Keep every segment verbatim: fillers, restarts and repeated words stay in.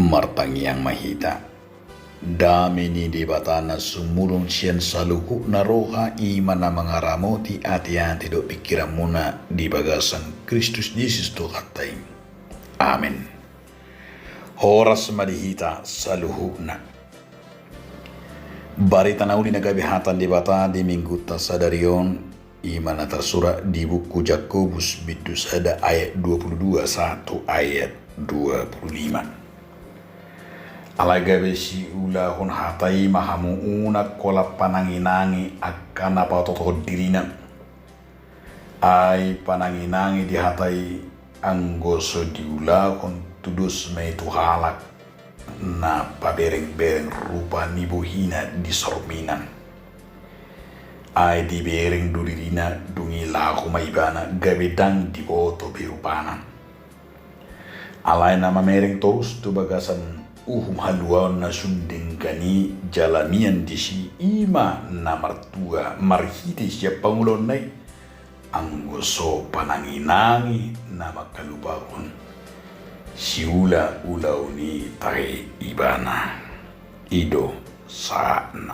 Martangiang ma hita. Dame ni Debata na sumurung sian saluhutna roha, i ma na mangaramoti ateate dohot pingkiranmuna di bagasan Kristus Jesus Tuhanta i. Amen. Horas ma di hita saluhutna. Barita na uli na gabe hata ni Debata di Minggunta sadari on, i ma na tarsurat di buku Jakobus bindu sada ayat dua pulu dua sahat tu ayat dua pulu lima. Alai gabe siulahon hata i ma hamu unang holan pananginangi angka na patotohon dirina. Ai pananginangi di hata i anggo so diulahon, tudos ma i tu halak na paberengbereng rupa ni bohina di sorminan. Ai dibereng do dirina, dung i laho ma ibana gabe ndang diboto be rupana. Alai na mamereng torus tu bagasan uhum haluaon na sun denggan i jala mian disi, i ma na martua marhite sian pangulaonna i. Anggo so pananginangi na mangkalupahon siulaulaon i tahe ibana. I do sahatna.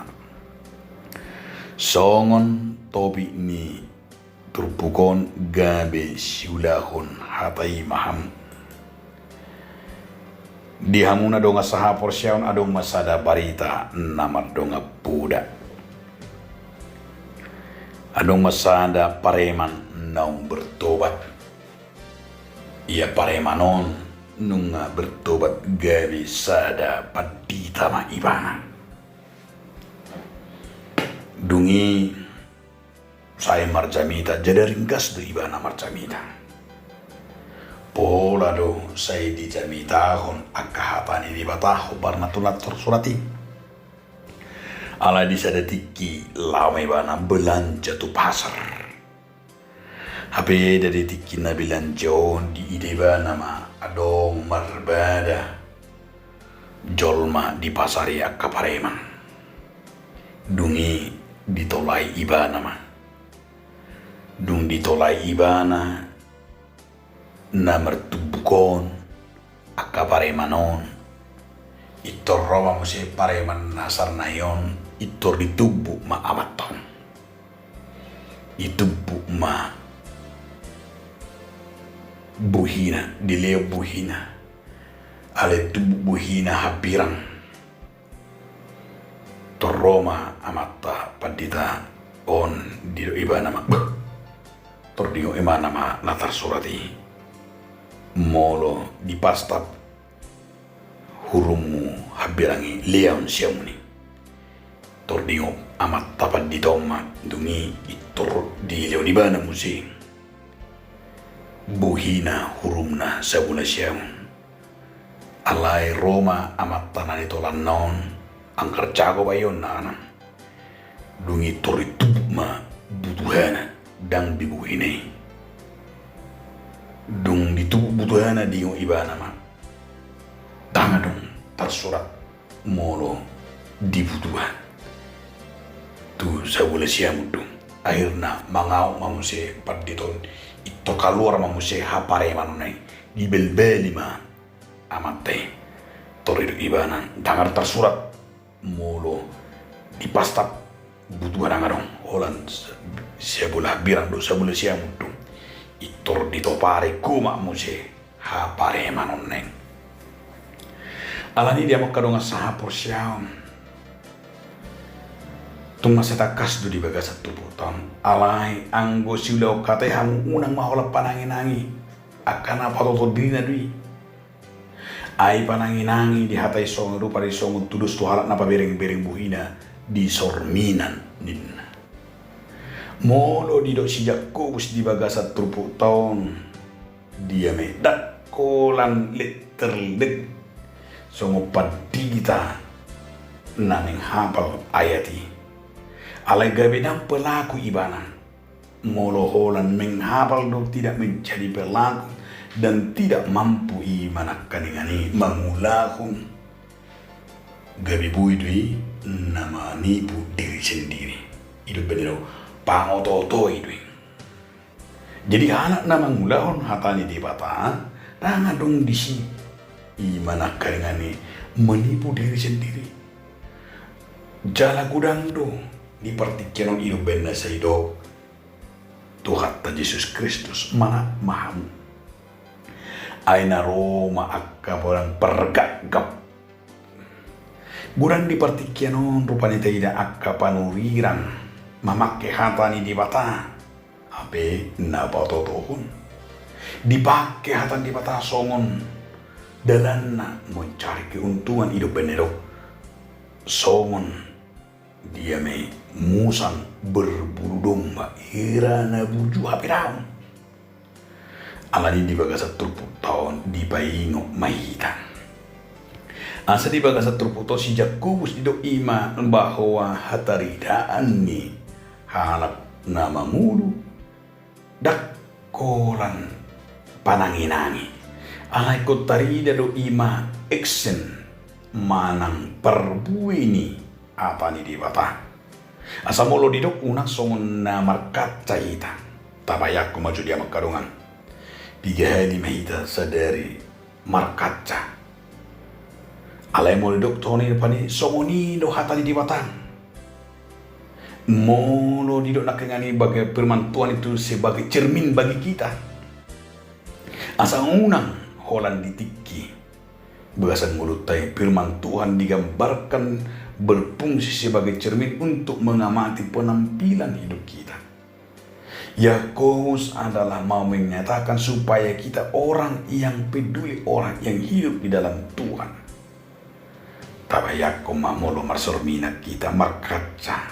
Songon topik ni turpuk on, gabe siulahon hata i ma hamu. Di hamu na dongan sahaporseaon, adong ma sada barita na mardongan poda. Adong ma sada pareman naung bertobat. Ia pareman on nunga bertobat gabe sada pandita ma ibana. Dung i sai marjamita, jala ringgas do ibana marjamita. Pola do sai dijamitahon angka hata ni Debata hombar na tulan tarsurat i. Alai di sada tingki laho ma ibana belanja tu pasar. Hape di tingki na belanja on diida ibana ma adong marbada jolma di pasar i angka pareman. Dung i ditolai ibana ma. Dung ditolai ibana na martumbuk on angka pareman on, intor ro ma muse pareman na sarnai on, intor ditumbuk ma amanta on. Ditumbuk ma bohina, dilehon bohina. Alai tumbuk bohina hambirang. Tor ro ma amanta pandita on, didok ibana ma, "Beh." Tor diingot ibana ma na tarsurat i, "Molo dipastap hurummu hambirang i, lehon siamun i." Tor diingot amanta pandita on ma, dung i intor dilehon ibana muse bohina hurumna sabola siamun. Alai ro ma amanta na nitolanna on, anggar jago bahionna anang. Dung i tor ditumbuk ma butuhana, ndang be bohina i. Dung ditumbuk butuhana, diingot ibana ma, "Ndang adong tarsurat molo dibutuhan tu sabola siamun do." Akhirna mangaok ma muse pandita on, intor kaluar ma muse haparemanonna i, dibalbali ma amanta i. Tor didok ibana, "Ndang adong tarsurat molo dipastap butuhan, ndang adong, holan sabola hambirang do sabola siamun do." Intor ditopari goma muse haparemanonna i. Alani i, di hamu angka dongan sahaporseaon, tung mansai tangkas do di bagasan turpukta on. Alai anggo siulahon hata i hamu unang ma holan pananginangi, angka na patotohon dirina do i. Ai pananginangi di hata i songon rupa di songon tudos tu halak na paberengbereng bohina di sorminan, ninna. Molo didok si Jakobus di bagasan turpukta on, dia ma i, ndang holan letterlek songon pandita na menghafal ayat i. Alai gabe ndang pelaku ibana. Molo holan menghafal do tidak menjadi pelaku dan tidak mampu i manangkaningan i mangulahon, gabe boi do i na manipu diri sendiri. I do umbahen i do, pangotootoi do i. Jadi halak na mangulahon hata ni Debata, ndang adong disi I ma nangkaningan i menipu diri sendiri. Jala godang do di partingkian on i do umbahen na sai didok Tuhanta Jesus Kristus, manat ma hamu. Ai na ro ma angka godang pargapgap. Godang di partingkian on rupani taida angka panurirang mamangke hata ni Debata, hape na patotohon. Dipangke hata ni Debata songon dalanna mencari keuntungan, i do umbahen na didok songon dia ma i, musang berbulu domba, hira na burju hape daong. Alani di bagasan turpukta on dipaingot ma hita. Asa di bagasan turpukta on si Jakobus didok i ma bahwa hataridaan ni halak na mangolu ndang holan pananginangi. Alai ingkon tarida do i ma action manang parbue ni hata ni Debata. Asa molo didok unang songon na markaca hita, tabayangkon ma jo di amang hamu dongan. Piga hali ma hita sadari markaca. Alai molo didok songon i rupani, songon i do hata ni Debata. Molo didok nangkaningan i baga-, firman Tuhan itu sebagai cermin bagi kita. Asa unang holan di tingki bagasan ngolunta i, firman Tuhan digambarkan berfungsi sebagai cermin untuk mengamati penampilan hidup kita. Yakobus adalah mau menyatakan supaya kita orang yang peduli, orang yang hidup di dalam Tuhan. Tabayangkon ma molo marsorminan hita markaca.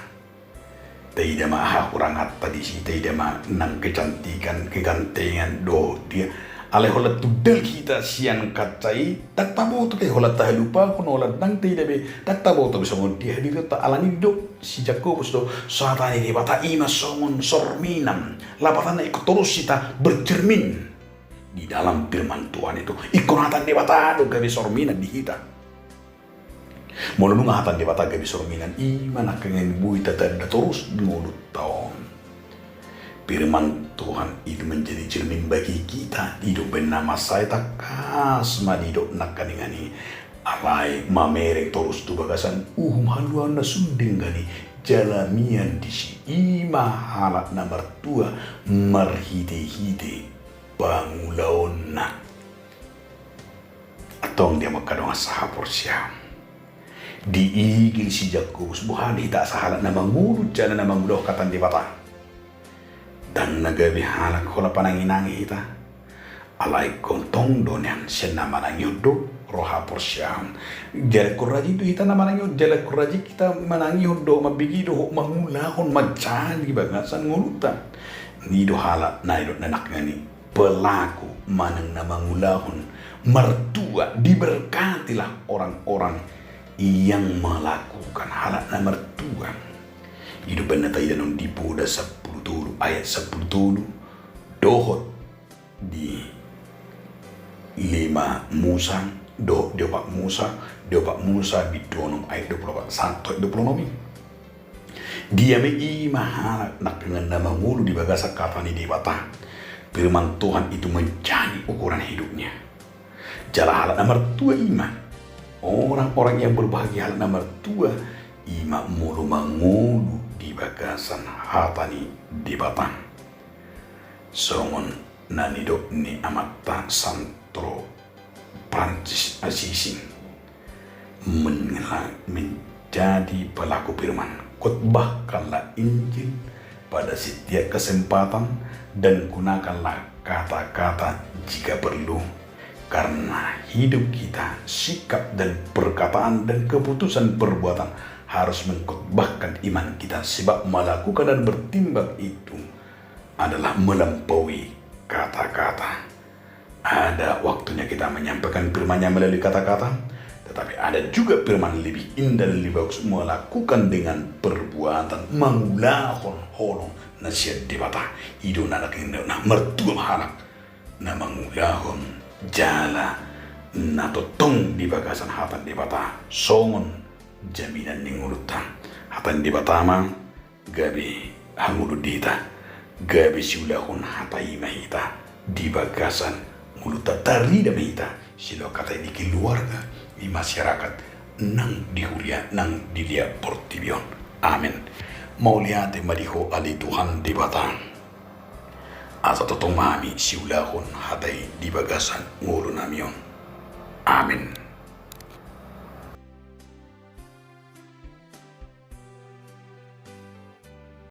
Taida ma aha huranganta disi, taida ma nang kecantikan, kegantengan, dohot dia. Alai holan tundal hita sian kaca i, ndang taboto be, holan tahalupahon, holan ndang taida be, ndang taboto be songon dia hadirionta. Alani didok si Jakobus do, so hata ni Debata i ma songon sorminan. Lapatanna ingkon torus hita bercermin di dalam firman Tuhan itu. Ingkon hata ni Debata do gabe sorminan di hita. Molo nunga hata ni Debata gabe sorminan, i ma nangkaningan boi tatanda torus di ngolunta on. Firman Tuhan itu menjadi cermin bagi kita, i do umbahen na mansai tangkas ma didok nangkaningan i. Alai mamereng torus tu bagasan uhum haluaon na sun denggan i, jala mian disi, i ma halak na martua marhitehite pangulaonna. Antong di amang hamu dongan sahaporseaon, diigil si Jakobus, boha do hita asa halak na mangolu jala na mangulahon hata ni Debata? Ndang na gabe halak holan pananginangi hita. Alai ingkon tong do nian sian na manangihon do ro haporseaon. Jala ingkon rajin do hita na manangihon, jala ingkon rajin hita manangihon dohot mambege dohot mangulahon manjadi bagasan ngolunta. I do halak na didok nangkaningan i pelaku manang na mangulahon martua, diberkatilah orang-orang yang melakukan, halak na martua. I do umbahen na taida non di Poda sampulu tolu ayat sampulu tolu, dohot di lima Musa, dohot di opat Musa, di opat Musa bindu onom ayat dua pulu opat sahat tu ayat dua pulu onom i. Dia ma i ma halak nangkaningan na mangolu di bagasan hata ni Debata. Firman Tuhan itu menjadi ukuran hidupnya. Jala halak na martua i ma, orang-orang yang berbahagia, halak na martua i ma molo mangolu di bagasan hata ni Debata. Songon na nidok ni amanta Santo Francis Assisi, menjadi pelaku firman, khotbahkanlah Injil pada setiap kesempatan dan gunakanlah kata-kata jika perlu, karena hidup kita, sikap dan perkataan dan keputusan perbuatan harus mengkhotbahkan iman kita, sebab melakukan dan bertindak itu adalah melampaui kata-kata. Ada waktunya kita menyampaikan firman-Nya melalui kata-kata, tetapi ada juga firman lebih indah dan lebih bagus melakukan dengan perbuatan, mangulahon holong na sian Debata. I do na nangkaningan na martua halak na mangulahon jala na tongtong di bagasan hata ni Debata songon jaminan ni ngolunta. Hata ni Debata ma gabe hangoluan di hita, gabe siulahon hata i ma hita di bagasan ngolunta, tarida ma hita Silehon hata i di keluarga, di masyarakat, nang di huria, nang di dia portibi on. Amen. Mauliate ma di Ho ale Tuhan Debata. Asa tongtong ma hami siulahon hata i di bagasan ngolunami on. Amen.